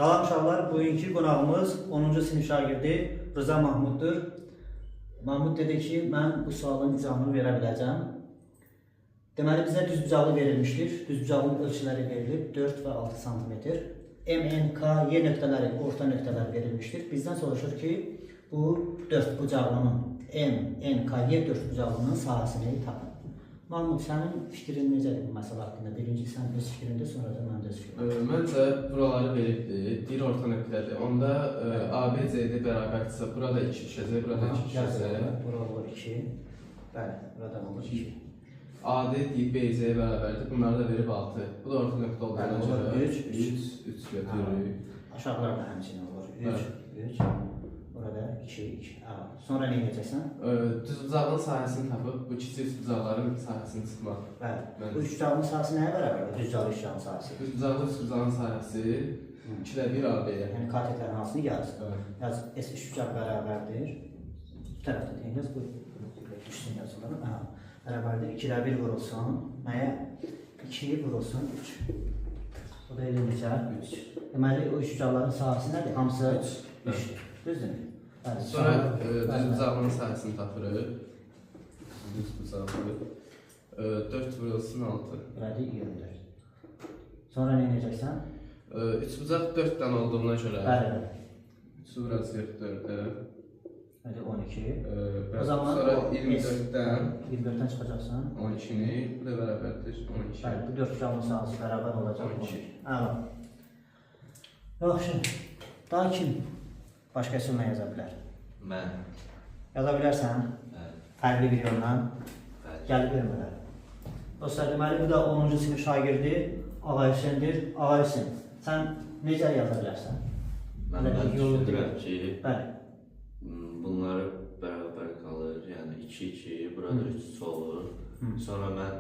Salam uşaqlar, bugünkü qonağımız 10-cu sinif şagirdi Rıza Mahmuddur. Mahmud dedi ki, mən bu sualın izahını verə biləcəm. Deməli, bizə düzbucaqlı verilmişdir. Düzbucaqlının ölçüləri verilib 4 və 6 sm. M, N, K, Y nöqtələri, orta nöqtələr verilmişdir. Bizdən soruşur ki, bu dördbucaqlının M, N, K, Y dördbucaqlının sahəsini tapın. Mahmud, sənin fikrin necədir bu məsələ haqqında? Birinci sən öz fikrində, sonra da mən də öz fikrim. Məncə buraları veribdir, deyir orta nöqtədir. Onda A, B, C, D bərabərdirsə, burada 2 düşəcək, burada 2 düşəcək. Bura olur 2. Bəli, burada olur 2. A, D deyib B, C bərabərdir. Bunları da verib 6. Bu da orta nöqtə olduğuna görə 3, 3, 3 götürürük. Aşağılar da həmçinin olur. 3, 3. Burada 2, 2. Sonra nə edəcəksən? Düzbucaqlının sahəsini tapıb, bu kiçik üçbucaqların sahəsini çıxmaq. Bəli. Bu üçbucaqlının sahəsi nəyə bərabərdir? Düzbucaqlı üçbucağın sahəsi. Düzbucaqlı üçbucağın sahəsi 2-də 1 AB-yə. Yəni katetlərin hamısını yaz. Yaz, S üçbucaq bərabərdir. Bu tərəfdə deyil, yaz, bu düşsün yazıları. Bərabərdir. 2-də 1 vurulsun. Nəyə? 2 vurulsun 3. O da elə necə? 3. Deməli, o üçbucaqların sahəsi nədir? Hamısı 3. Düzdürmü? Sonra düzbucaqlının sahəsini tapırıq. Düzbucaqlı. 4 vurulsun 6. Elədir 24. Sonra nə edəcəksən? Üçbucaq 4 dənə olduğuna görə. Bəli, bəli. 3 vuracaq 4-ə. Bəli, 12. O zaman sonra 24-dən 24-dən çıxacaqsan. 12-ni, bu da bərabərdir 12. Bəli, bu dördbucaqlının sahəsi bərabər olacaq 12. Əla. Yaxşı. Daha kim başqa üsulla yaza bilər? Mən. Yaza bilərsən? Bəli. Fərqli bir yolla. Bəli. Gəl görmürlər. Dostlar, deməli, bu da 10-cu sinif şagirdi Ağa Hüseyndir. Ağa Hüseyn, sən necə yaza bilərsən? Mən düşünürəm ki, bəli. Bunları bərabər qalır, yəni 2-2, burada 3 olur. Sonra mən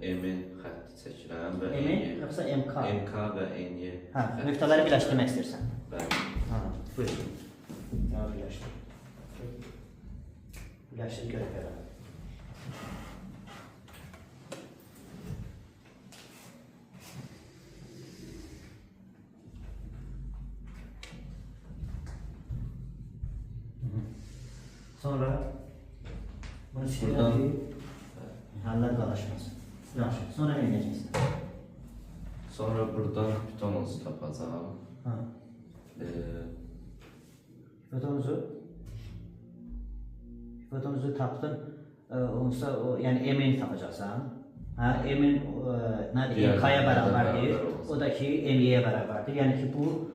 M-in xətti çəkirəm və M-in yoxsa MK? MK və NY. Hə, nöqtələri birləşdirmək istəyirsən. Bəli. Hə, buyur. Ya, birləşdir. Birləşdir, görək belə. Sonra bunu silirəm ki, həllər qarışmasın. Yaxşı, sonra nə edəcəksən? Sonra buradan pitonuzu tapacağam. Hə. Hipotenuzu tapdın, onsa, yəni M-ni tapacaqsan. Hə, M-in nədir? MK-ya bərabərdir. O da ki, MY-yə bərabərdir. Yəni ki, bu